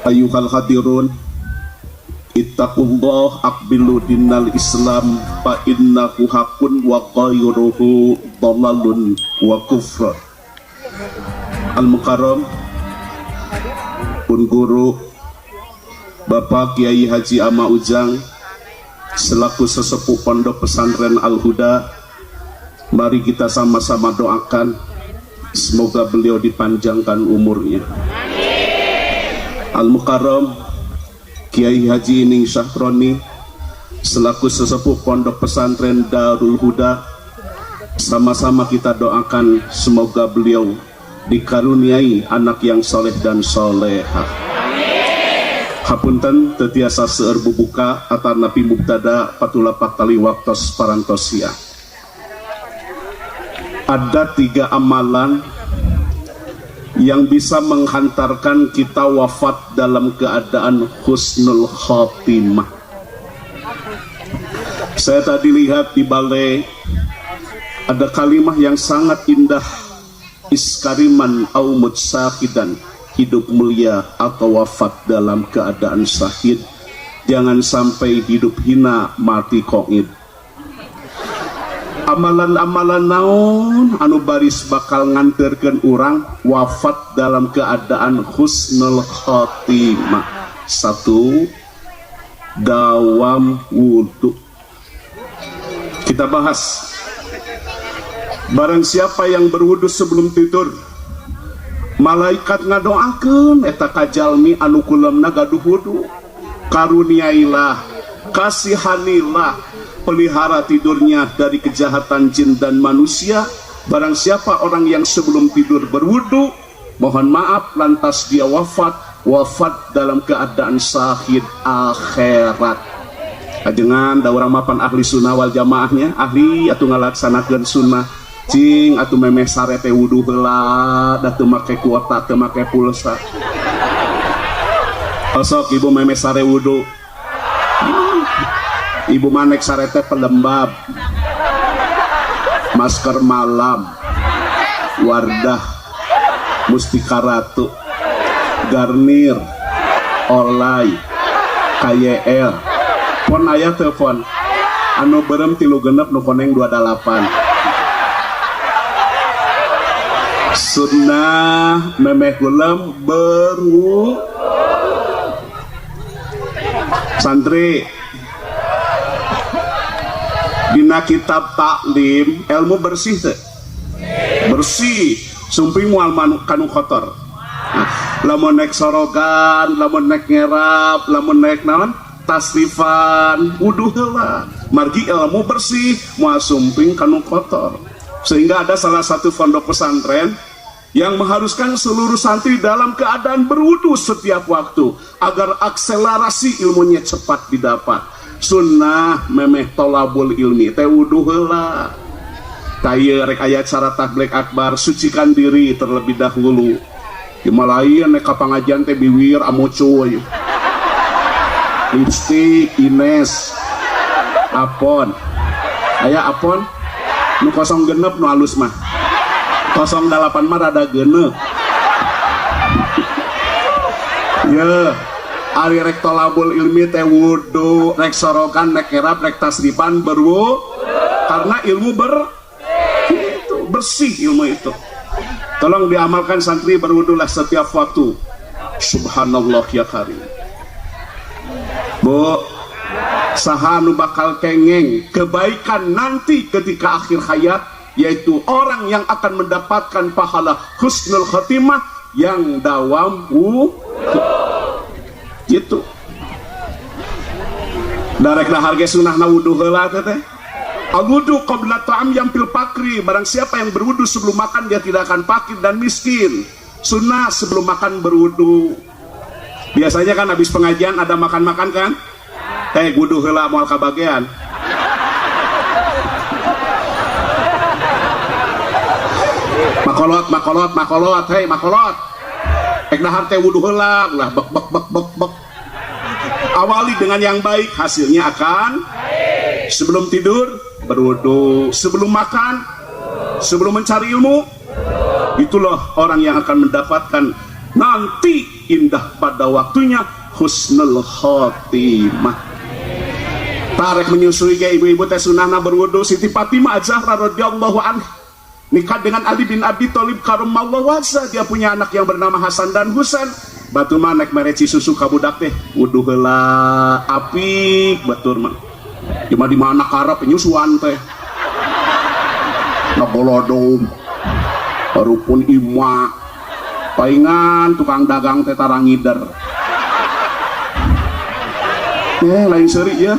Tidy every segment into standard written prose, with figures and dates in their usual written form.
Ayyuhal hadirun, ittaqullah, aqbilu dinal Islam, fa innahu haqqun wa ghairuhu dalalun wa kufr. Al Mukarram pun guru Bapak Kiai Haji Ama Ujang selaku sesepuh Pondok Pesantren Al Huda, mari kita sama-sama doakan semoga beliau dipanjangkan umurnya. Al Mukarram Kiai Haji Ining Syahroni selaku sesepuh Pondok Pesantren Darul Huda, sama-sama kita doakan semoga beliau dikaruniai anak yang soleh dan solehah. Hapunten teu tiasa seueur bubuka atanapi mubtada, patulapak tali waktos parantos siang. Ada tiga amalan yang bisa menghantarkan kita wafat dalam keadaan husnul khotimah. Saya tadi lihat di balai ada kalimah yang sangat indah, ish kariman au mut syahidan, hidup mulia atau wafat dalam keadaan syahid. Jangan sampai hidup hina, mati koid. Amalan-amalan naon anu baris bakal nganterkeun urang wafat dalam keadaan husnul khotimah? Satu, dawam wudu. Kita bahas. Barang siapa yang berwudu sebelum tidur, malaikat ngadoakeun eta kajalmi anu kulemna gaduh wudu, karuniailah, kasihanilah, pelihara tidurnya dari kejahatan jin dan manusia. Barang siapa orang yang sebelum tidur berwudu, mohon maaf, lantas dia wafat, wafat dalam keadaan syahid akhirat. Ajengan da urang mapan ahli sunnah wal jamaahnya, ahli atau ngalaksanakeun sunnah, cing atuh memeh sare teh wudu heula, da teu make kuota, teu make pulsa. Osok ibu memeh sare wudu. Ibu manek sare teh pelembab, masker malam, Wardah, Mustika Ratu, Garnier, Olay, KYL. Pon aya telepon anu berem 36, nu koneng 28. Sunnah memeh kulem beru. Santri, dina kitab taklim, ilmu bersih teh bersih, sumping moal manu kanu kotor. Nah, lamun naik sorogan, lamun naik ngerap, lamun naik naon, tasrifan, wuduh heula, margi ilmu bersih, moal sumping kanu kotor. Sehingga ada salah satu pondok pesantren yang mengharuskan seluruh santri dalam keadaan berwudu setiap waktu agar akselerasi ilmunya cepat didapat. Sunnah memeh tolabul ilmi teh wudu heula. Kaya rek aya acara tabligh akbar, sucikan diri terlebih dahulu. Di lain nek ka pangajian teh biwir amocuy, lipstick Ines, Apon aya, Apon nu 06, nu alus mah, 08 mah rada genep ya. Ari rek tolabul ilmi teh wudu, rek sorogan, rek ngerap, rek tasrifan, berwu, karena ilmu itu bersih. Ilmu itu tolong diamalkan, santri, berwudulah setiap waktu. Subhanallah ya karim. Bu, saha nu bakal kengeng kebaikan nanti ketika akhir hayat? Yaitu orang yang akan mendapatkan pahala husnul khatimah yang dawam wudu gitu. Darek dahar ge sunah na wudu heula teh. Al-wudu qabla ta'am yampil fakri. Barang siapa yang berwudu sebelum makan, dia tidak akan fakir dan miskin. Sunnah sebelum makan berwudu. Biasanya kan habis pengajian ada makan-makan kan? Eh, wudu heula, moal kabagean. Makolot, makolot, makolot, hei makolot. Ek dahar teh wudu heula, lah bek bek bek bek bek. Awali dengan yang baik, hasilnya akan. Sebelum tidur berwudu, sebelum makan, sebelum mencari ilmu, itulah orang yang akan mendapatkan Nanti indah pada waktunya, husnul khotimah. Tarik menyusui ke ibu-ibu teh sunahna berwudu. Siti Fatimah Az-Zahra radhiyallahu anha nikah dengan Ali bin Abi Thalib karramallahu wajhah, dia punya anak yang bernama Hasan dan Husain. Batur mah nek mere susu ka budak teh wudu heula, apik batur mah. Cuma di mana karep penyusuan teh ngagolodong rupun ima paingan tukang dagang teh tarangider. Eh, lain seri ya.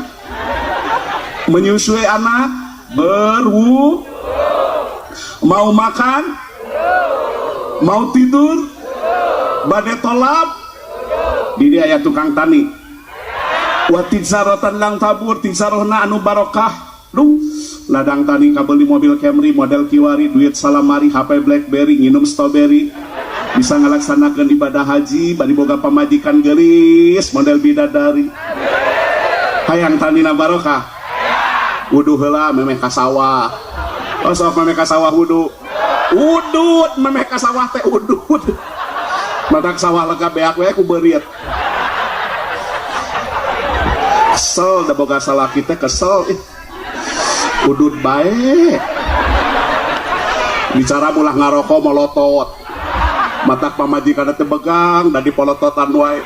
Menyusui anak berwu, mau makan, mau tidur, bade tolap di dia aya tukang tani. Wa tijaratan lan tabur, tijarohna anu barokah. Duh, ladang tani kabeli mobil Camry model kiwari, duit salamari, HP BlackBerry, nginum strawberry, bisa ngalaksanakan ibadah haji, bari boga pamajikan gelis model bidadari. Hayang tanina barokah, wudu heula memeh ka sawah. Oh, sok memeh ka sawah wudu, udut memeh ka sawah teh udut. Matak sawah lega beak we ku beurit. Kesel da boga salaki teh, kesel ih. Udut bae, bicara mulah, ngarokok molotot. Matak pamajikan teh begang dan dipolototan wae.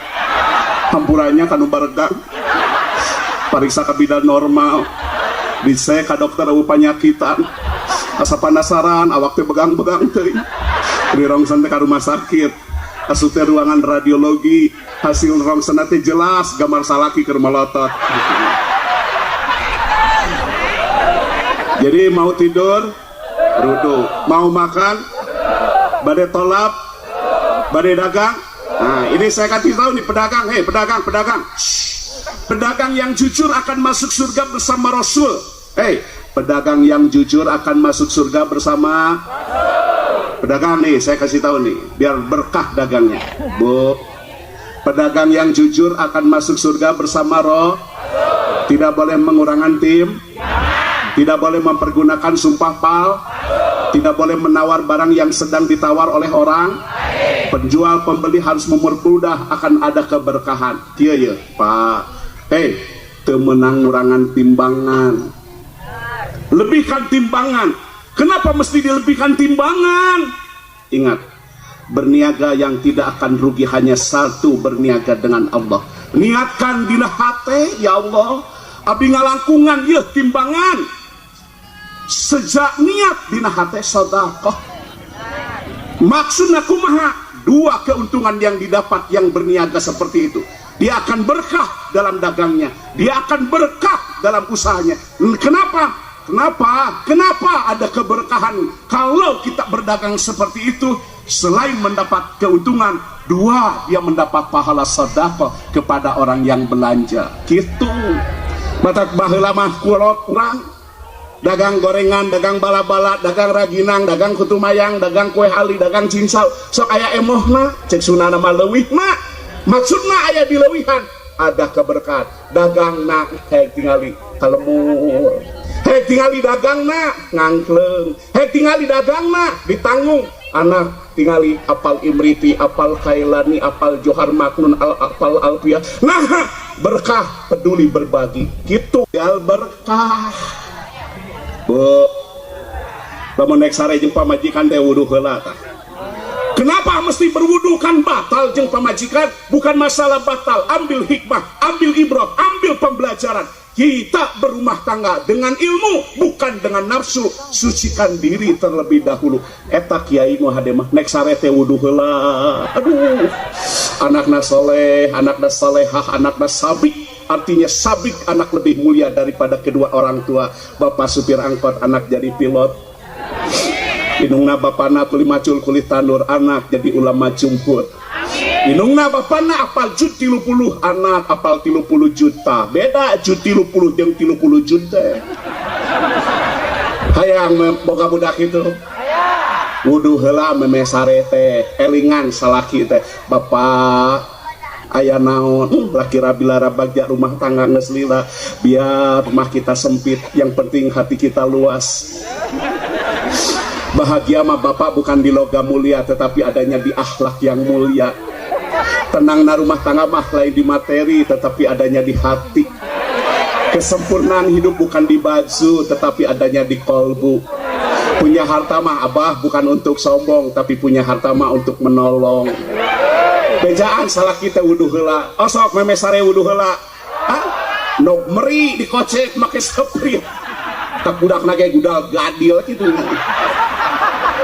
Hampurannya kanu baregang. Pariksa ka bidan normal, dicek ka dokter eueuh panyakitan. Asa penasaran, awak teh begang-begang teuing. Di rongsen teh ka rumah sakit, asup teh ruangan radiologi, hasil rongsen teh jelas gambar salaki keur molotot. Jadi mau tidur wudu, mau makan, bade tolap, bade dagang. Nah, ini saya kasih tahu nih pedagang, hei pedagang, pedagang. Shh. Pedagang yang jujur akan masuk surga bersama Rasul. Hei, pedagang yang jujur akan masuk surga bersama pedagang nih, saya kasih tahu nih, biar berkah dagangnya. Bu, pedagang yang jujur akan masuk surga bersama roh. Tidak boleh mengurangan tim, tidak boleh mempergunakan sumpah pal, tidak boleh menawar barang yang sedang ditawar oleh orang. Penjual pembeli harus mempermudah, akan ada keberkahan. Iya ya, Pak. Hei, temenang ngurangan timbangan. Lebihkan timbangan. Kenapa mesti dilebihkan timbangan? Ingat, berniaga yang tidak akan rugi hanya satu, berniaga dengan Allah. Niatkan dina hate, ya Allah, abdi ngalangkungan yeuh timbangan. Sejak niat dina hate sedekah. Maksudnya kumaha? Dua keuntungan yang didapat yang berniaga seperti itu. Dia akan berkah dalam dagangnya, dia akan berkah dalam usahanya. Kenapa? Kenapa? Kenapa ada keberkahan kalau kita berdagang seperti itu? Selain mendapat keuntungan, dua, dia mendapat pahala sedekah kepada orang yang belanja. Gitu. Matak baheula mah kulot urang dagang gorengan, dagang bala-bala, dagang raginang, dagang kutu mayang, dagang kue ali, dagang cincau. Sok aya emohna, cek sunana mah leuwihna. Maksudna aya dileuwihan, ada keberkahan. Dagangna hek tingali kalemur. Hek tingali dagangna ngangkleung. Hek tingali dagangna ditanggung. Anak tingali apal Imriti, apal Kailani, apal Johar Maknun, apal Alfiah. Nah, berkah peduli berbagi. Gitu gal berkah. Bu, lamun nek sare jeung pamajikan teh wudu heula tah. Kenapa mesti berwudu? Kan batal jeung pamajikan? Bukan masalah batal, ambil hikmah, ambil ibrah, ambil pembelajaran. Kita berumah tangga dengan ilmu, bukan dengan nafsu. Sucikan diri terlebih dahulu. Eta kiai nu hade mah nek sare teh wudu heula. Aduh, anakna soleh, anakna solehah, anakna sabik. Artinya sabik, anak lebih mulia daripada kedua orang tua. Bapak supir angkot, anak jadi pilot. Indungna bapana tuli macul kulit tandur, anak jadi ulama jumhur. Indungna bapana apal juz 30, anak apal 30 juta. Beda juz 30 jeung 30 juta. Hayang boga budak itu, wudu heula memeh sare teh, elingan salaki teh. Bapak aya naon? Laki rabilara bagja, rumah tangga geus lila. Biar rumah kita sempit, yang penting hati kita luas. Bahagia mah, Bapak, bukan di logam mulia, tetapi adanya di akhlak yang mulia. Tenang na rumah tangga mah lain di materi, tetapi adanya di hati. Kesempurnaan hidup bukan di baju, tetapi adanya di kolbu. Punya harta mah, Abah, bukan untuk sombong, tapi punya harta mah untuk menolong. Bejaan salaki teh wuduh heula. Oh, sok meme sare wuduh heula. Ah, nog meri dikocek make Sprite. Tak budak ge gudal gadil gitu.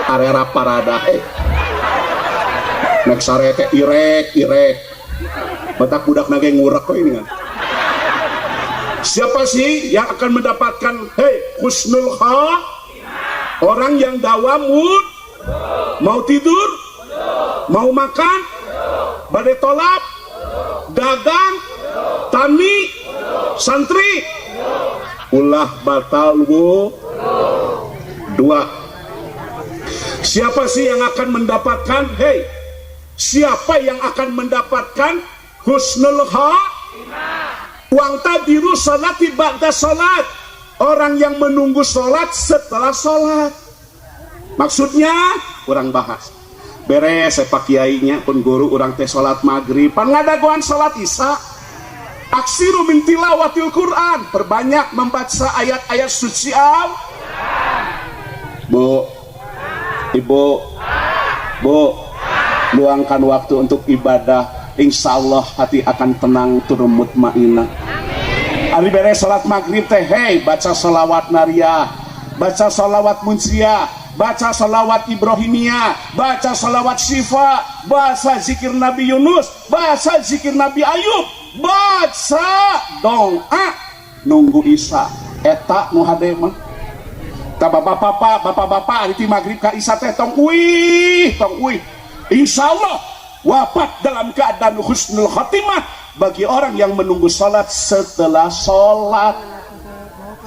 Arera parada eh. Nek sare teh irek irek. Batak budak ge ngurek kok ini kan. Siapa sih yang akan mendapatkan, hei, husnul kha? Orang yang dawam mau tidur, mau makan, badai tolap, dagang, tani, santri, ulah batal bu. Dua. Siapa sih yang akan mendapatkan, hei, siapa yang akan mendapatkan husnul kha? Wantadiru salati ba'da salat. Orang yang menunggu salat setelah salat. Maksudnya, kurang bahas. Beres sepak kiainya pun guru urang teh salat maghrib, pan ngadagoan salat isya. Aksiru min tilawatil Quran, perbanyak membaca ayat-ayat suci al. Bu, Ibu, Bu, luangkan waktu untuk ibadah. Insya Allah hati akan tenang turun mutmainah. Ari beres salat maghrib teh, hey, baca salawat nariyah, baca salawat munjiyah, baca salawat ibrahimiyah, baca salawat syifa, baca zikir Nabi Yunus, baca zikir Nabi Ayub, baca doa nunggu Isya. Eta nu hade mah. Ta bapak-bapak, bapak-bapak ari ti maghrib ka Isya teh tong uih, tong uih. Insya Allah wafat dalam keadaan husnul khatimah bagi orang yang menunggu salat setelah salat.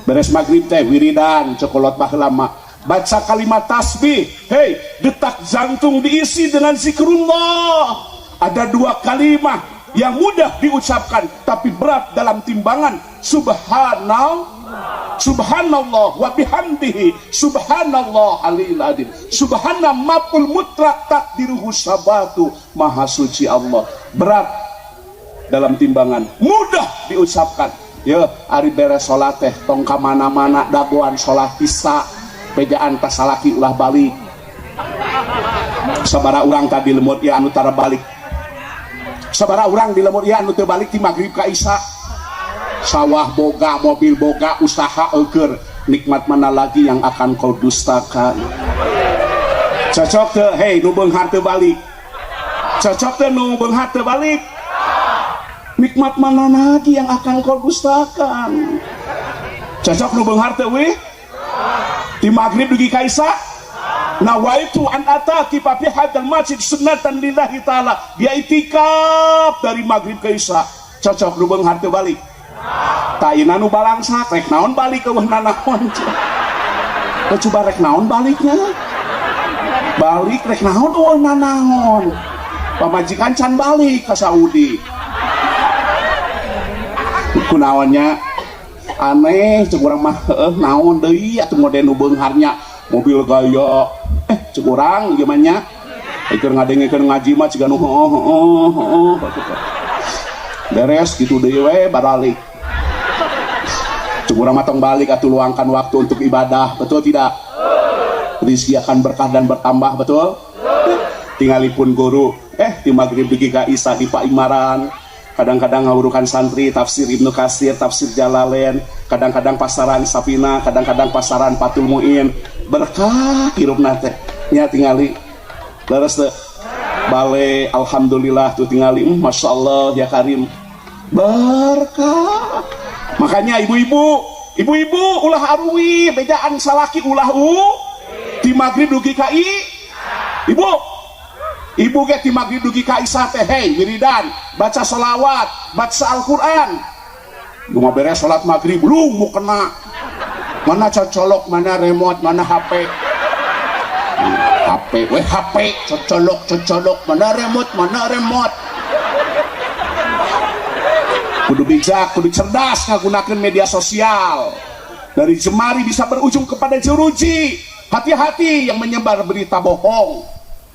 Beres maghrib teh wiridan cokolot baheula mah, baca kalimat tasbih. Hei, detak jantung diisi dengan zikrullah. Ada dua kalimat yang mudah diucapkan tapi berat dalam timbangan: subhanallah, subhanallah wa bihamdihi subhanallah aliyil adim. Subhana maf'ul mutlak takdiruhu sabatu. Maha suci Allah. Berat dalam timbangan, mudah diucapkan. Ya, ari beres salat teh tong ka mana-mana, dagoan salat isya. Bejaan ka salaki ulah balik. Sabara urang tadi lemot ya anu tara balik? Sabara urang di lemot ya anu teu balik ti maghrib ka isya? Sawah boga, mobil boga, usaha eueur, nikmat mana lagi yang akan kau dustakan? Cocok teu, hei, nu beunghar teu balik? Cocok teu nu beunghar teu balik? Nikmat mana lagi yang akan kau dustakan? Cocok nu beunghar teu wih di maghrib dugi ka isya? Nawaitu an a'takifa fi hadzal masjid sunnatan lillahi ta'ala. Dia itikaf dari maghrib ke isya. Cocok nu beunghar teu balik? Tah, nu balangsak rek naon balik ke naon? Coba, rek naon baliknya? Balik rek naon? Oh, naon, pamajikan can balik ke Saudi. Kunaonnya aneh, cek urang mah, heueuh, naon deui atuh model nu beungharnya, mobil gaya. Eh, cek urang gimana nya, keur ngadengekeun ngaji mah ciga nu heueuh heueuh heueuh, beres gitu deui we baralik. Cek urang mah tong balik atuh, luangkan waktu untuk ibadah, betul tidak? Rizki akan berkah dan bertambah, betul? Tingali pun guru, eh, di maghrib dugi ka isya di Pak Imaran, kadang-kadang ngawurukan santri tafsir Ibnu Kasir, tafsir Jalalain, kadang-kadang pasaran Sapina, kadang-kadang pasaran Fathul Muin. Berkah hirupna teh nya. Tingali, leres teu? Bale alhamdulillah tuh tingali, masya Allah ya Karim, berkah. Makanya ibu-ibu, ibu-ibu ulah aruwi. Bejaan salaki ulah u di maghrib dugi ka ibu ibu ge ti maghrib dugi ka isya teh, hey, wiridan, baca solawat, baca Al-Quran. Lu mah beres sholat maghrib lu mau kena mana cocolok, mana remote, mana HP, HP weh, HP cocolok cocolok, mana remote, mana remote. Kudu bijak, kudu cerdas ngagunakan media sosial. Dari jemari bisa berujung kepada jeruji. Hati-hati yang menyebar berita bohong.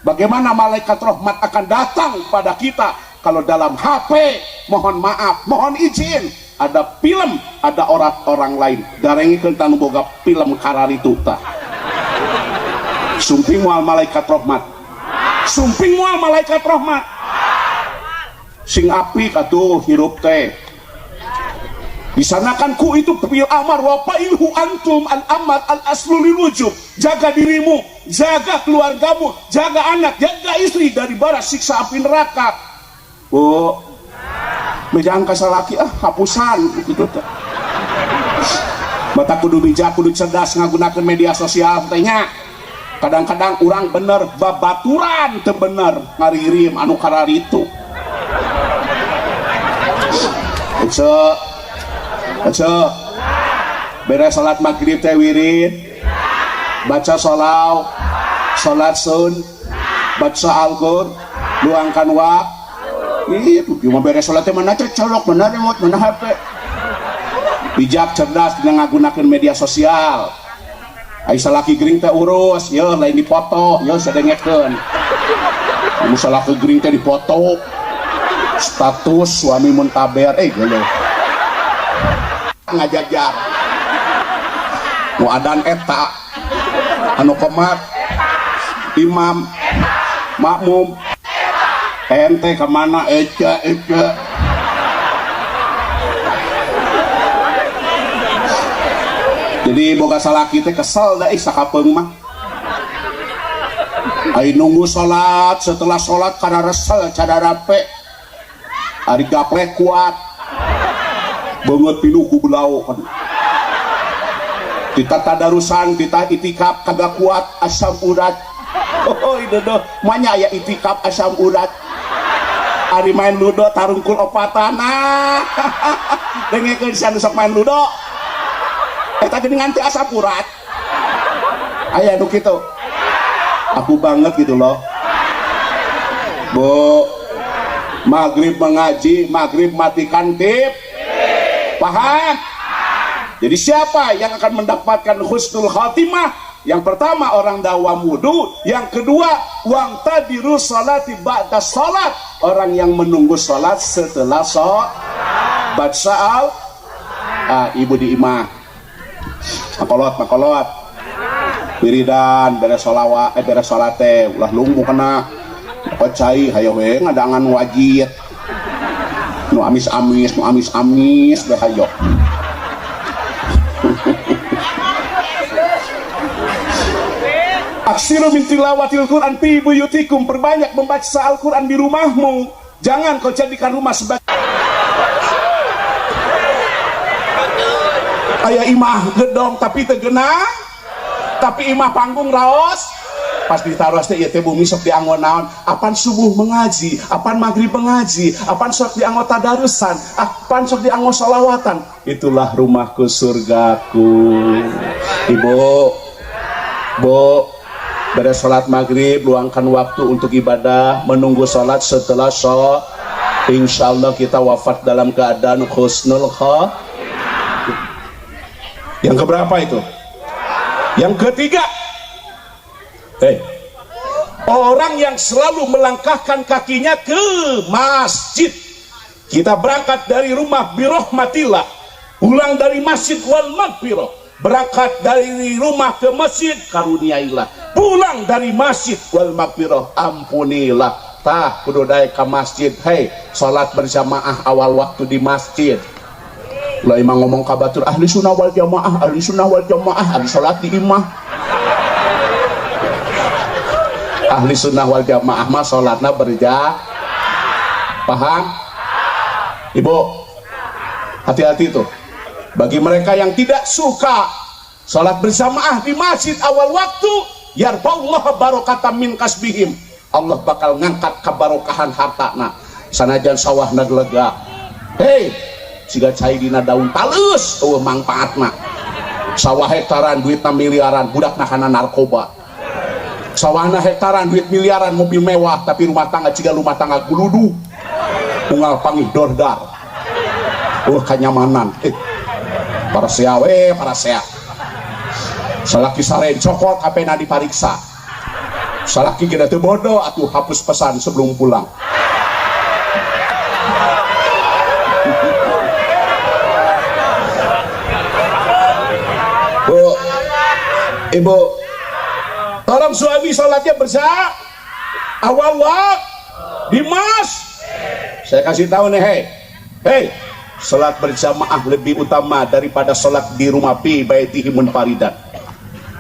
Bagaimana malaikat rahmat akan datang pada kita kalau dalam HP, mohon maaf, mohon izin, ada film, ada orang-orang lain. Darengikeun tanu boga film kararitu tah. Sumping moal malaikat rahmat? Sumping moal malaikat rahmat? Sing apik atuh hirup teh. Di sana kan ku itu fi'il amar wa fa'ilhu antum al amar al aslu lil wujub. Jaga dirimu, jaga keluargamu, jaga anak, jaga istri dari bara siksa api neraka. Bu, bejaan ka salaki ah hapusan gitu teh. Matak kudu bijak, kudu cerdas ngagunakeun media sosial teh nya. Kadang-kadang orang bener, babaturan teu bener ngaririm anu kararitu. Ece, Ece, beres salat maghrib teh wirid, baca sholawat, salat sun, baca Al-Qur'an, luangkan waktu. Itu cuma beres salat teh mana colok, mana remote, mana HP. Bijak cerdas dengan ngagunakeun media sosial. Ai salaki gering teh urus, ye lain dipoto, ye sadengekeun. Mun salaki gering teh dipoto, status suami muntaber, gelo. Ngajajar. Nu adan eta, anu komat, imam, makmum, ente kemana eca eca. Jadi boga salaki teh kesel da ih sakapeung mah. Ai nunggu salat, setelah salat kana resel cada rape. Ari gaplek kuat. Beungeut pinuh ku belau kan. Kita tadarusan, kita itikaf kagak kuat asam urat. Oh, itu manya aya itikaf asam urat. Ari main ludo tarungkul opatan. Nah, dengekeun sia nu sok main ludo. Eta geuningan teh asam urat. Aya nu kitu. Aku banget gitu loh. Bu, maghrib mengaji, maghrib matikan tip. Paham? Jadi siapa yang akan mendapatkan husnul khatimah? Yang pertama orang dawam wudu, yang kedua wang tadiru salati ba'da salat, orang yang menunggu salat setelah salat. Baca al ibu di imah. Makolot, makolot. Wiridan beres sholawat, beres salat teh ulah lungu kena. Pecai hayo we ngadangan wajib. Nu amis-amis, nu amis-amis we hayo. Aksiru min tilawatil Quran fi buyutikum, perbanyak membaca Al-Quran di rumahmu. Jangan kau jadikan rumah sebagai aya imah gedong tapi teu geunah, tapi imah panggung raos. Pas ditaros teh ieu teh bumi sok dianggo naon? Apan subuh mengaji, apan maghrib mengaji, apan sok dianggo tadarusan, apan sok dianggo sholawatan. Itulah rumahku surgaku. Ibu, Bu, beres sholat maghrib, luangkan waktu untuk ibadah, menunggu sholat setelah sholat. Insya Allah kita wafat dalam keadaan husnul khatimah. Yang keberapa itu? Yang ketiga, hey, orang yang selalu melangkahkan kakinya ke masjid. Kita berangkat dari rumah birohmatillah, pulang dari masjid wal maghfirah. Berangkat dari rumah ke masjid karuniailah, pulang dari masjid wal maghfirah, ampunilah. Tah kudu daek ka masjid. Hei, salat berjamaah awal waktu di masjid. Lah imang ngomong ka batur ahli sunnah wal jamaah, ahli sunnah wal jamaah, ahli salat di imah. Ahli sunnah wal jamaah mah salatna berjamaah. Paham? Ibu, hati-hati tuh. Bagi mereka yang tidak suka salat berjamaah di masjid awal waktu, yarfa'ullah barokatan min kasbihim. Allah bakal ngangkat kebarokahan hartana. Sanajan sawahna lega. Hei, siga cai dina daun talus eueuh mangpaatna. Sawah hektaran duitna miliaran, budakna kana narkoba. Sawahna hektaran duit miliaran, mobil mewah, tapi rumah tangga ciga rumah tangga guludu. Unggal pangih dordar. Eueuh kanyamanan. Para sea we, para sea. Salaki sare cokot HP-na, dipariksa. Salaki kita teu bodoh atuh, hapus pesan sebelum pulang. Bu, ibu, tolong suami sholatnya bersama awal waktu Dimas. Saya kasih tahu nih, hei, hei, sholat berjamaah lebih utama daripada sholat di rumah fi baitihi munfaridan.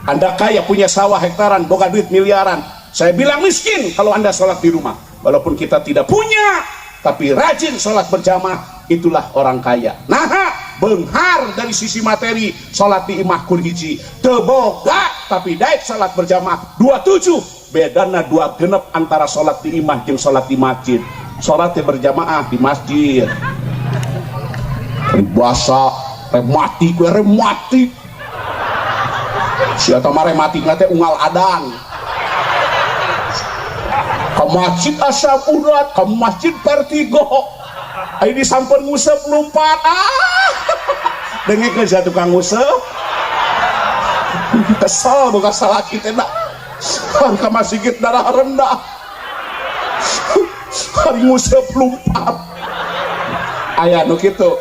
Anda kaya, punya sawah hektaran, boga duit miliaran. Saya bilang miskin kalau Anda sholat di rumah. Walaupun kita tidak punya, tapi rajin sholat berjamaah, itulah orang kaya. Nah, benghar dari sisi materi, sholat di imah kur hiji teu boga, tapi daek sholat berjamaah 27, bedana 2 genep antara sholat di imah jeung sholat di masjid. Sholat berjamaah di masjid bahasa remati gue, remati siapa mah, remati teh unggal adan ke masjid, asam urat ke masjid, vertigo. Ayo disamper ngusep, lompat. Ah, dengekeun sia tukang ngusep, kesel bukan salah kita dah. Hari ke masjid darah rendah, hari ngusep lompat. Aya nu kitu,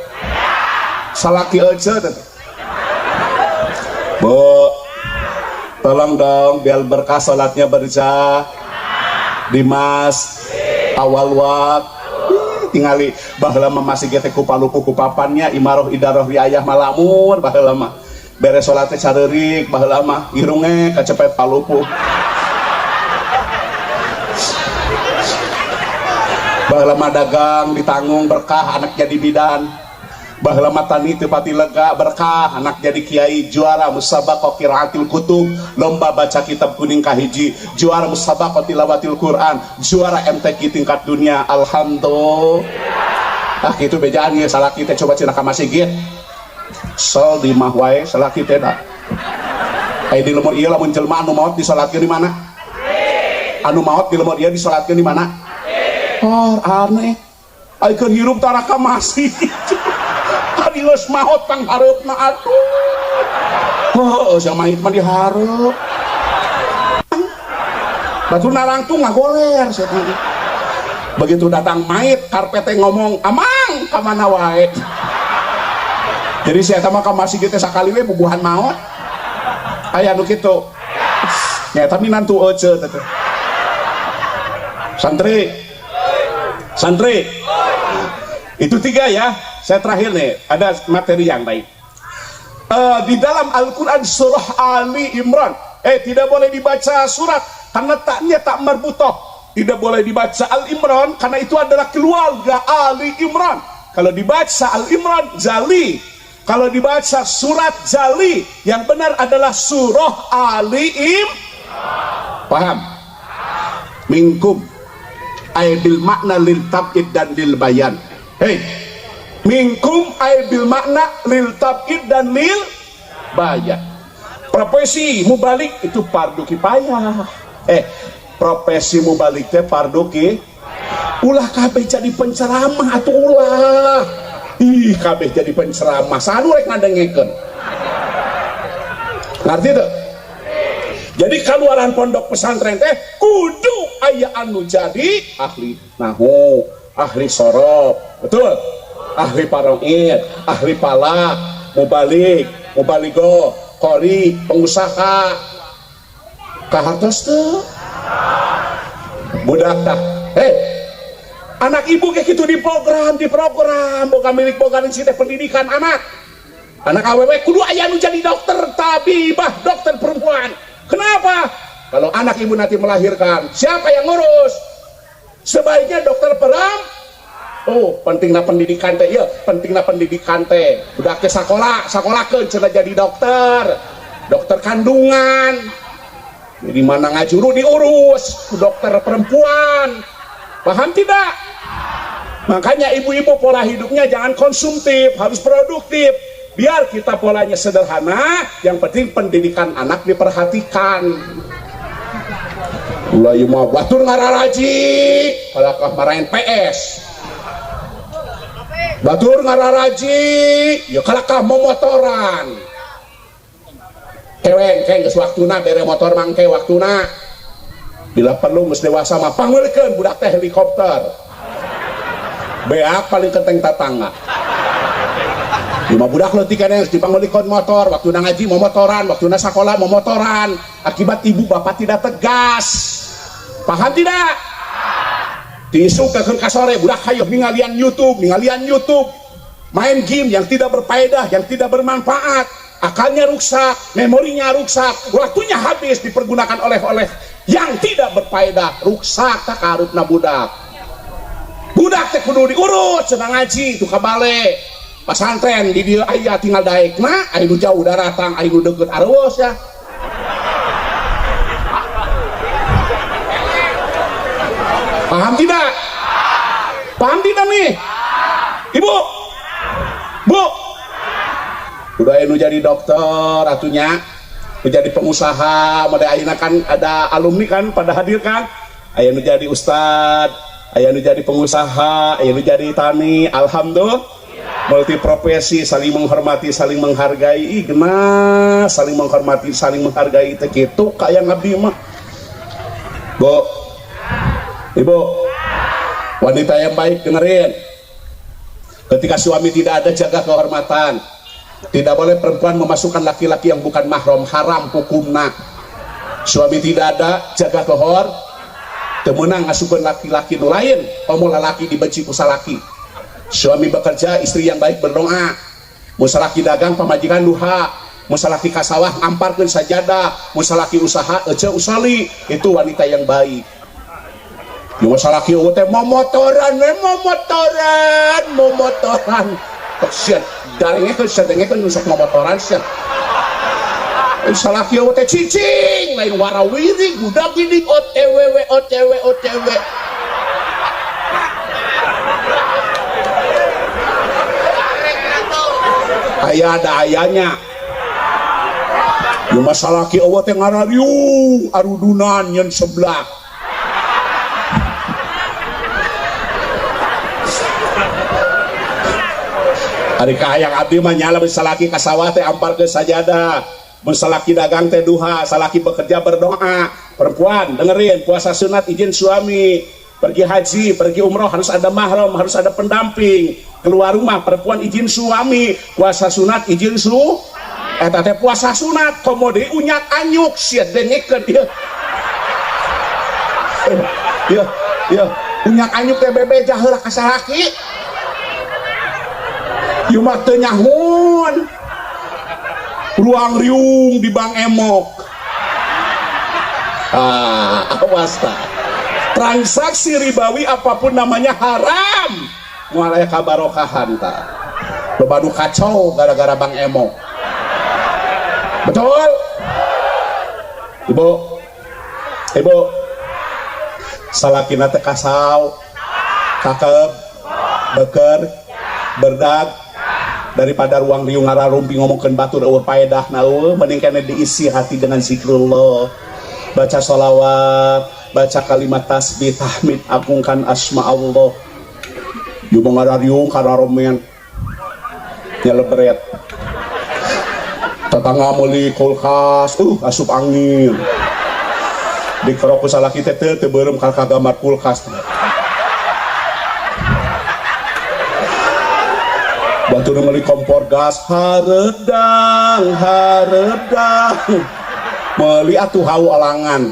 salaki aja teh. Bu, tolong dong, biar berkah sholatnya berjamaah di mas awal waktu. Tingali baheula mah masih teh ku palupuh ku papannya, imaroh idaroh riayah malamur. Baheula mah beres sholat teh careurik, baheula mah irunge kacepet palupuh. Baheula mah dagang ditanggung, berkah, anak jadi bidan. Baheula mah tani teu pati lega, berkah, anak jadi kiai, juara musabaqah qiraatil kutub, lomba baca kitab kuning kahiji, juara musabaqah tilawatil Quran, juara MTQ tingkat dunia. Alhamdulillah. Ah, gitu bejaan ya salaki teh. Coba cenah ka masjid sol di mah wae salaki teh dah. Aya di lemur ieu, lamun jelema anu maot disalatkeun di mana? Anu maot di lemur ieu disalatkeun di mana? Oh, aneh. Aya keur hirup tara ka masjid. Ari geus maot panghareupna atuh. Oh, sia mah mah dihareup. Batur narangtung ngagoler sia. Begitu datang mayit, karpet ngomong, "Amang, ka mana wae?" Jadi saya sama ka masjid teh sakali we bubuhan maot. Aya nu kitu. Ya, tapi nantu ece teh. Santri. Santri. Itu tiga ya. Saya terakhir nih, ada materi yang baik. Di dalam Al-Quran surah Ali Imran, tidak boleh dibaca surat karena taknya tak marbutoh. Tidak boleh dibaca Al Imran karena itu adalah keluarga Ali Imran. Kalau dibaca Al Imran, Jali. Kalau dibaca surat Jali, yang benar adalah surah Ali Im. Paham? Minkum ay bil makna lil tab'id dan lil bayan. Hei, minkum ay bil makna lil tab'id dan lil bayan. Profesi mubalik itu fardu kifayah. Profesi mubalik teh fardu ki. Ulah kabeh jadi penceramah atau ulah. Ih, kabeh jadi penceramah. Saha rek ngadengekeun? Ngerti tuh? Jadi keluaran pondok pesantren teh kudu aya anu jadi ahli nahu, ahli sorof, betul? Ahli paroid, ahli falak, mubalik, mubaligo, kori, pengusaha. Kahartos tuh? Budak tah. Hei, anak ibu kayak gitu di program, di program, boga milik boga teh pendidikan anak. Anak awewe kudu aya nu jadi dokter, tabibah, dokter perempuan. Kenapa? Kalau anak ibu nanti melahirkan, siapa yang ngurus? Sebaiknya dokter peram. Oh, pentingnya pendidikan teh, iya, pentingnya pendidikan teh. Udah ke sekolah, sekolah ke cenah jadi dokter, dokter kandungan. Di mana ngajuru diurus, dokter perempuan. Paham tidak? Makanya ibu-ibu pola hidupnya jangan konsumtif, harus produktif. Biar kita polanya sederhana, yang penting pendidikan anak diperhatikan. Ulah ieu mah batur ngararaji, kalakah marahin PS. Batur ngararaji, ya kalakah momotoran. Keweng keng geus waktuna bere motor mangke waktuna. Bila perlu geus dewasa mah panggilkeun budak teh helikopter. Beak paling kenteng tatangga. Lima budak leutik keneh geus dipanggilkeun motor, waktuna ngaji mau motoran, waktuna sakola mau motoran. Akibat ibu bapak tidak tegas. Paham tidak? Diisuk ke sore budak hayo ningalian YouTube, ningalian YouTube. Main game yang tidak berfaedah, yang tidak bermanfaat. Akalnya rusak, memorinya rusak, waktunya habis dipergunakan oleh yang tidak berfaedah, rusak tak karupna budak. Budak teh kudu diurut cenah ngaji itu ka bale. Pasantren di dieu aya tinggal daekna, aya nu jauh daratang, aya nu deukeut areueus ya. Paham tidak? Paham tidak nih? Ibu? Bu? Udah anu jadi dokter atunya, menjadi pengusaha, mode ayeuna kan ada alumni kan pada hadir kan? Aya nu jadi ustad, aya nu jadi pengusaha, aya nu jadi tani, alhamdulillah. Multi profesi, saling menghormati, saling menghargai. Ih, genas, saling menghormati, saling menghargai teh kitu kaya ngabdi mah. Bu, ibu, wanita yang baik dengerin. Ketika suami tidak ada, jaga kehormatan. Tidak boleh perempuan memasukkan laki-laki yang bukan mahram, haram hukumna. Suami tidak ada, jaga kehor. Temenang ngasupkeun laki-laki nu lain, komo lalaki dibenci ku salaki. Suami bekerja, istri yang baik berdoa. Mun salaki dagang, pamajikan duha. Mun salaki ka sawah, ngamparkeun sajadah. Mun salaki usaha, ece usali. Itu wanita yang baik. Mun salaki eueuh teh momotoran, we momotoran, momotoran. Tok sia darengekeun sia dengekeun nu sok momotoran sia. Salaki eueuh teh cicing, lain warawiri, gudak gidik OTW we OTW OTW. Aya ada ayanya. Nu masalaki eueuh teh ngarariung arudunan nyeun sebelah. Ari kahayang abdi mah nyala salaki ka sawah teh amparkeun sajadah. Mun salaki dagang teh duha, salaki bekerja berdoa. Perempuan dengerin, puasa sunat izin suami, pergi haji, pergi umroh harus ada mahram, harus ada pendamping. Keluar rumah perempuan izin suami, puasa sunat izin su. Eta teh puasa sunat komo deui unyak anyuk sia dengekeun ieu. Ieu, ieu unyak anyuk teh bebeja heula ka salaki. Ieu mah teu nyahun. Ruang riung di Bang Emok. Ah, awas ta. Transaksi ribawi apapun namanya haram. Moal aya kabarokahan ta. Loba nu kacau gara-gara Bang Emok. Betul? Ibu. Ibu. Salakina teh kasau, kakep, beker, berdag, daripada ruang riung ngararumpi ngomongkeun batur eueuh paedahna eueuh, mending keneh diisi hati dengan zikrullah, baca sholawat, baca kalimat tasbih, tahmid, agungkan asma Allah. Ieu mah ngarariung kararomen nyelebret. Tetangga meuli kulkas, asup angin. Dikerok ku salaki teh teu beureum ka kagambar kulkas. Batur meuli kompor gas, haredang, haredang. Meuli atuh hau alangan.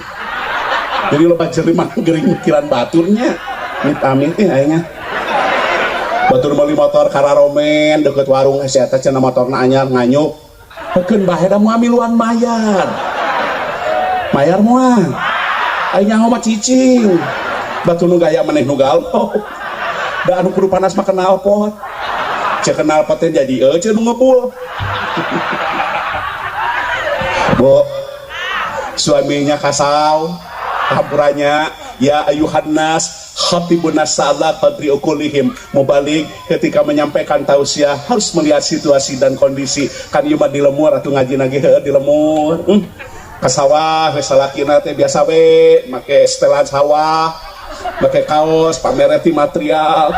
Jadi loba jerih mah gering mikiran baturnya. Amit amit teh aingnya. Batur meuli motor kararomen deket warung si eta cenah motorna anyar nganyuk. Keun bae da moal miluan mayar. Mayar moal. Aing nyaho mah cicing. Batur nu gaya maneh nu galau. Da anu kudu panas mah knalpot. Cek knalpot teh jadi eueuh nu ngebul. Bu, suaminya kasau, hampurannya, ya ayuhan nas, khatibun nas ala qadri ukulihim. Mubalik ketika menyampaikan tausiah harus melihat situasi dan kondisi. Kan ieu mah di lemur atuh ngaji nage heueuh di lemur. Ka sawah we salakina teh biasa we make setelan sawah, make kaos, pamereti material.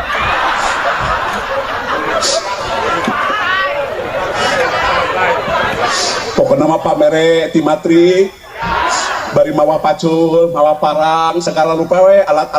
Pokoknya mah pamere ti matri bari mawa pacul, mawa parang, segala rupa we alat-alat.